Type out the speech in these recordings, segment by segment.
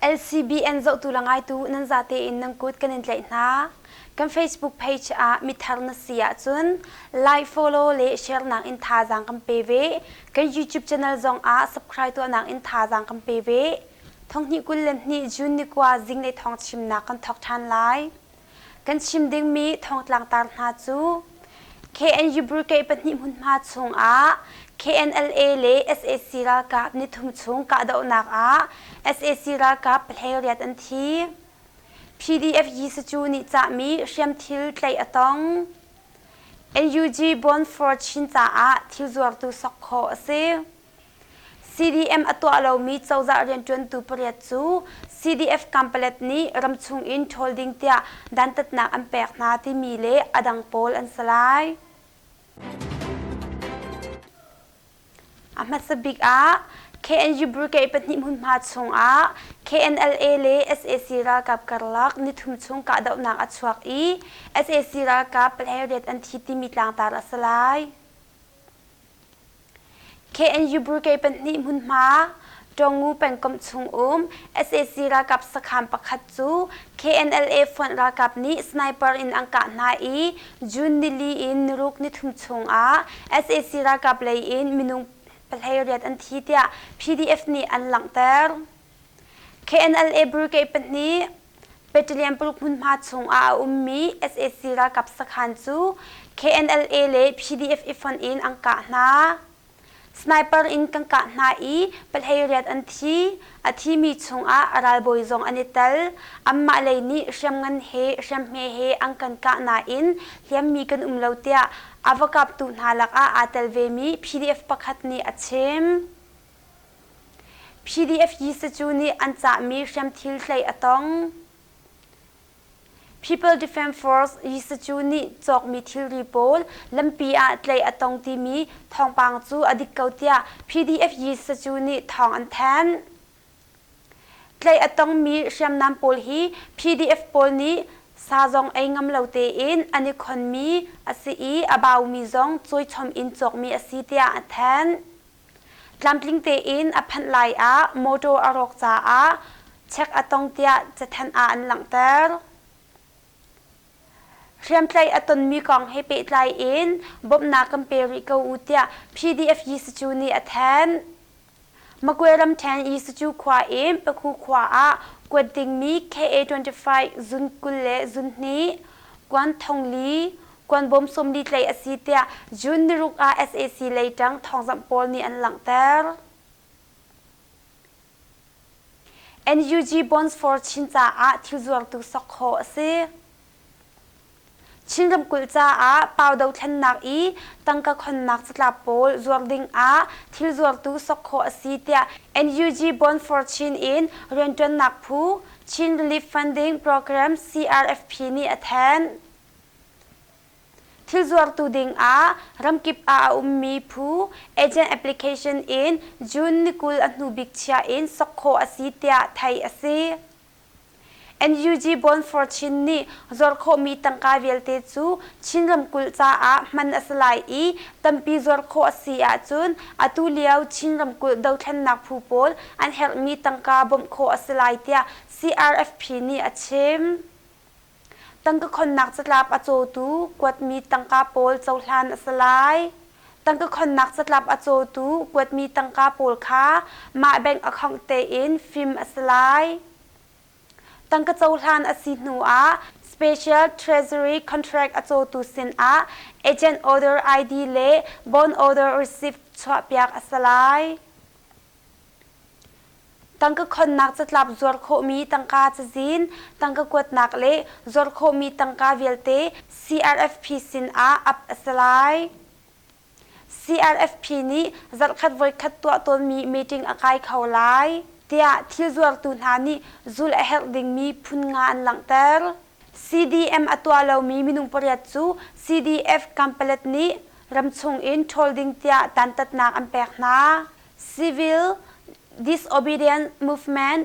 LCBN zohtu le ngaitu nan zate in nan kut kan in tlaih hna. Kan Facebook page ah mithar na si ahcun like, follow le share nak in thazaang kan pe ve. Kan YouTube channel zong ah subscribe tuahnak in thazaang kan pe ve. Thonghnih 22 June ni kua zinglei thawng chimnak kan thawk ṭhan lai. Kan chim dingmi thawngtlangtar hna cu KNU Brigade pahnih hmunhma chungah KNLA le sac ralkap nithum chung kahdohnak ah sac ralkap pahleiriat an thi. PDF Yisacu nih cahmi hriamthil tlaih a tong. NUG Bond for Chin caah thil zuartu sok khawh a si. CDM a tuah lomi cozah rianṭuantu pariat cu CDF Kanpalet nih ramchung in ṭhawl ding tiah dantatnak an pek hna timi le a dang pawl an si lai. A hmasa bik ah KNU Brigade pahnih hmunhma chungah KNLA le sac ralkap karlak nithum chung kahdohnak a chuak i sac ralkap pahleiriat an thi timi tlangtar a si lai. KNU Brigade pahnih hmunhma Tawngu pengkomh chung um sac ralkap sakhan pakhat cu KNLA fonh ralkap nih sniper in an kah hna i June nili in niruk nithum chung ah sac ralkap lei in minung pahleiriat an thi tiah PDF nih an langhter. KNLA Brigade pahnih Battalion paruk hmunhma chung ah a ummi sac ralkap sakhan cu KNLA le PDF i fonh in an kah hna. Sniper in kan kah hna i pahleiriat an thi. A thimi chungah a ralbawi zong an i tel. Anmah lei nih hriamngan he hriamhme he an kan kah nain hliammi kan um lo tiah a va kaptu hna lakah aa tel vemi PDF pakhat nih a chim. PDF Yisacu nih an cahmi hriamthil tlaih a tong. People Defence Force Yisacu nih cawkmi thilri pawl lampi ah tlaih a tong timi thawngpang cu a dik ko tiah PDF Yisacu nih thawng an thanh. Tlaih a tongmi hriamnam pawl hi PDF pawl nih sa zong ei ngam lo tein an i khonmi a si i a baumi zong cawichom in cawkmi a si tiah a thanh. Tlamtling tein a phanh lai ah mawṭaw a rawk caah check a tong tiah cathanh ah an langhter. Hriamtlaih a tonmi kong he pehtlai in bawmhnak kan pe rih ko u tiah PDF Yisacu nih a thanh. Magwe ramṭhen Yisacu khua in Pakhu khua ah kuat dingmi KA-25 zun 20 le zun hnih, kuan thongli, Kuanbawm 40 tlaih a si tiah June niruk ah sac lei ṭang thawngzamh pawl nih an langhter. NUG Bonds for Chin caah thil zuartu sok khawh a si. Chin ramkulh caah pau dothlennak i tangka khonnak catlap pawl zuar ding ah thil zuartu sok khawh a si tiah NUG Bond for Chin in rianṭuannak phu Chin Relief Funding Program CRFP nih a thanh. Thil zuartu dingah ramkip ah a ummi phu agent application in June ni 20 a hnu bik chia in sok khawh a si tiah theih a si. NUG Bond for Chin nih zuar khawhmi tangka vialte cu Chin ramkulh caah hman a si lai i tampi zuar khawh a si ahcun atu lio Chin ramkulh dothlennak phu pawl an herhmi tangka bawmh khawh a si lai tiah CRFP nih a chim. Tangka khonnak catlap a cawtu kuatmi tangka pawl cohlan a si lai. Tangka khonnak catlap a cawtu kuatmi tangka pawl kha mah bank account tein fim a si lai. Tangka cohlan a si hnu ah Special Treasury Contract a cawtu sin ah Agent Order ID le Bond Order Receipt chuahpiak a si lai. Tangka khonnak catlap zuar khawhmi tangka cazin, tangka kuatnak le zuar khawhmi tangka vialte CRFP sin ah ap a si lai. CRFP nih zarhkhat voikhat tuah tawnmi meeting a kai kho lai, tiah thil zuartu hna nih zulh a herh dingmi phun nga an langhter. CDM a tuah lomi minung pariat cu CDF Kanpalet nih ramchung in ṭhawl ding tiah dantatnak an pek hna. Civil Disobedience Movement,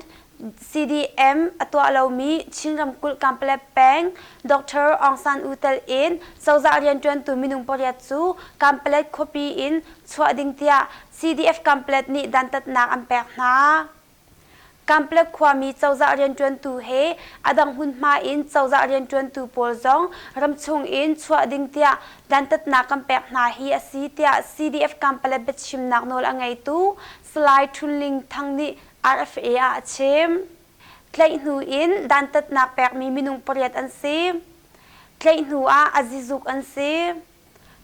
CDM, a tuah lomi Chin ramkulh Kanpalet peng Doctor Aung San U tel in cozah rianṭuantu minung pariat cu Kanpalet khuapi in chuah ding tiah CDF Kanpalet nih dantatnak an pek hna. Kanpetlet khuami cozah rianṭuantu he a dang hmunhma in cozah rianṭuantu pawl zong ramchung in chuah ding tiah dantatnak kan pek hna hi a si tiah CDF Kanpetlet biachimnak nawl a ngeitu Salai Htun Ling Thang nih RFA ah a chim. Tlaih hnu in dantatnak pekmi minung pariat an si. Tlaih hnu ah a zizuk an si.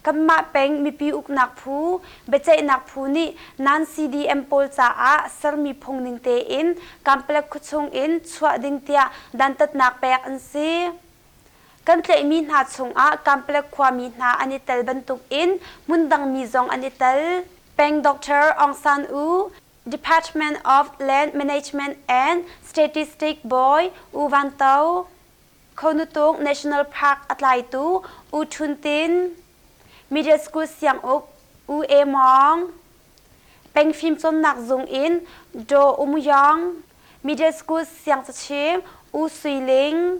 Kanmah peng mipi uknak phu, biaceihnak phu nih nan CDM pawl caah sermi phung ning tein Kanpetlet khuachung in chuah ding tiah dantatnak pek an si. Kan tlaihmi hna chungah Kanpetlet khuami hna an i tel bantuk in hmundang mi zong an i tel. Peng Doctor Aung San U, Department of Land Management and Statistics Bawi U Van To, Khonutung National Park a tlaitu U Htun Tin, Middle School sianguk U E Mawng, Peng Fimcawnnak Zung in Daw Um Yong, Middle School siangcachim U Sui Ling,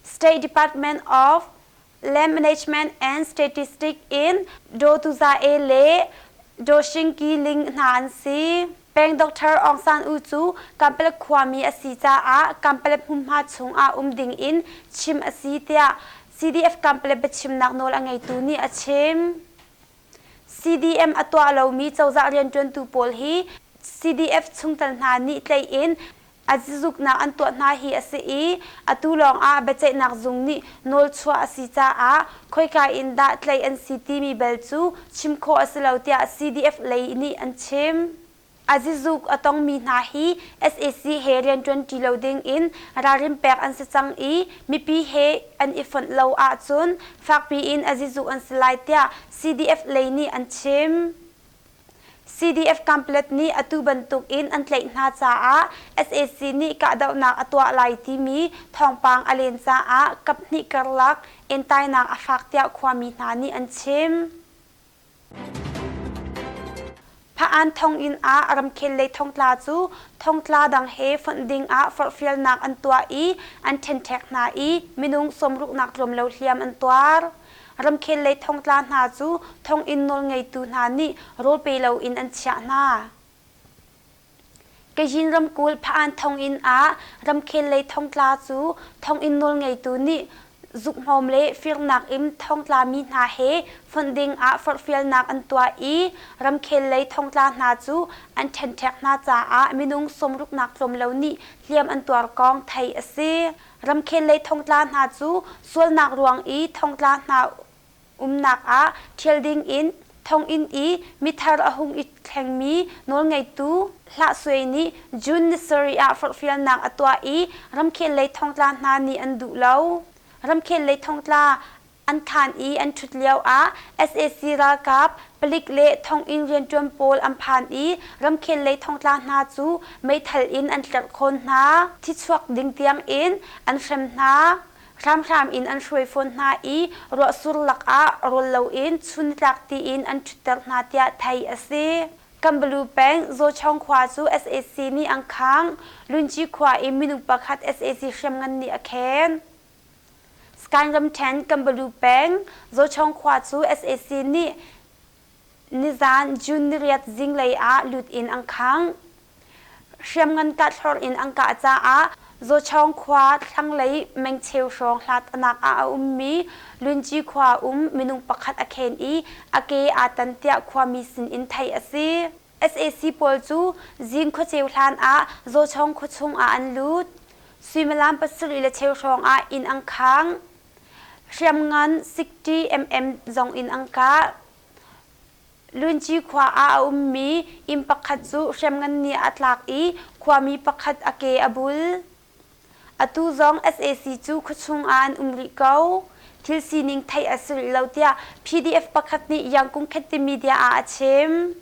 State Department of Land Management and Statistics in Daw Tu Za E le Daw Shing Ki Ling hna an si. Peng Doctor Aung San U cu Kanpetlet khuami a si caah Kanpetlet hmunhma chung ah um ding in chim a si tiah CDF Kanpetlet biachimnak nawl a ngeitu nih a chim. CDM a tuah lomi cozah rianṭuantu pawl hi CDF chungtel hna nih tlaih in a zizuknak an tuah hna hi a si i atu lawng ah biaceihnak zung nih nawlchuah a si caah khoika in dah tlaih an si timi bel cu chim khawh a si lo tiah CDF lei nih an chim. A zizuk a tongmi hna hi sac he rianṭuan ṭi lo ding in ralrin pek an si cang i mipi he an i fonh lo ahcun fakpi in a zizuk an si lai tiah CDF lei nih an chim. CDF Kanpetlet nih atu bantuk in an tlaih hna caah sac nih kahdohnak a tuah lai timi thawngpang a len caah kaphnih karlak entainak a fak tiah khuami hna nih an chim. Hpa-an thonginn ah ramkhel lei thongtla cu thongtla dang he fonh ding ah forhfialnak an tuah i an ṭhenṭhek hna i minung sawmruknak tlawm lo hliam an tuar. Ramkhel lei thongtla hna cu thonginn nawlngeitu hna nih rawl pe loin an chiah hna. Kazin ramkulh Hpa-an thonginn ah ramkhel lei thongtla cu thonginn nawlngeitu nih zukhnawm le firnak in thongtlami hna he fonh ding ah forhfialnak an tuah i ramkhel lei thongtla hna cu an ṭhenṭhek hna caah minung sawmruknak tlawm lo nih hliam an tuar kong theih a si. Ramkhel lei thongtla hna cu sualnak ruang i thongtla hna umnak ah ṭhial ding in thonginn i mithar a hung i thlengmi nawlngeitu Hlah Sui nih June ni sarih ah forhfialnak a tuah i ramkhel lei thongtla hna nih an duh lo. Ramkhel lei thongtla an khaan i an ṭhut lioah sac ralkap, palik le thonginn rianṭuan pawl an phan i ramkhel lei thongtla hna cu meithal in an tlerhkhawn hna. Thichuak ding tiangin an hrem hna. Hramhram in an hruai fawn hna i ruahsur lakah rawl loin chun nitlak tiin an ṭhutter hna tiah theih a si. Kambalu peng Zawchawng khua cu sac nih an khangh. Lunci khua i minung pakhat sac hriamngan nih a khen. Sagaing ramṭhen Kambalu peng Zawchawng khua cu sac nih nizaan June niriat zinglei ah lut in an khangh. Hriamngan kahthlor in an kah caah Zawchawng khua thlanglei mengcheu hrawng hlat-anak ah a ummi Lunci khua um minung pakhat a khen i a ke aa tan tiah khuami sin in theih a si. Sac pawl cu zing khuaceu hlan ah Zawchawng khuachung ah an lut. Suimilam pasarih le cheu hrawng ah inn an khang. Hriamngan 60 mm zong in an kah. Lunci khua ah a ummi inn pakhat cu hriamngan nih a tlak i khuami pakhat a ke a bul. Atu zong sac cu khuachung ah an um rih ko. Thil sining theih a si rih lo tiah PDF pakhat nih Yangkung Khet media ah a chim.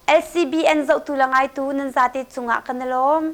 LCBN zohtu le ngaitu nan zate cungah kan i lawm.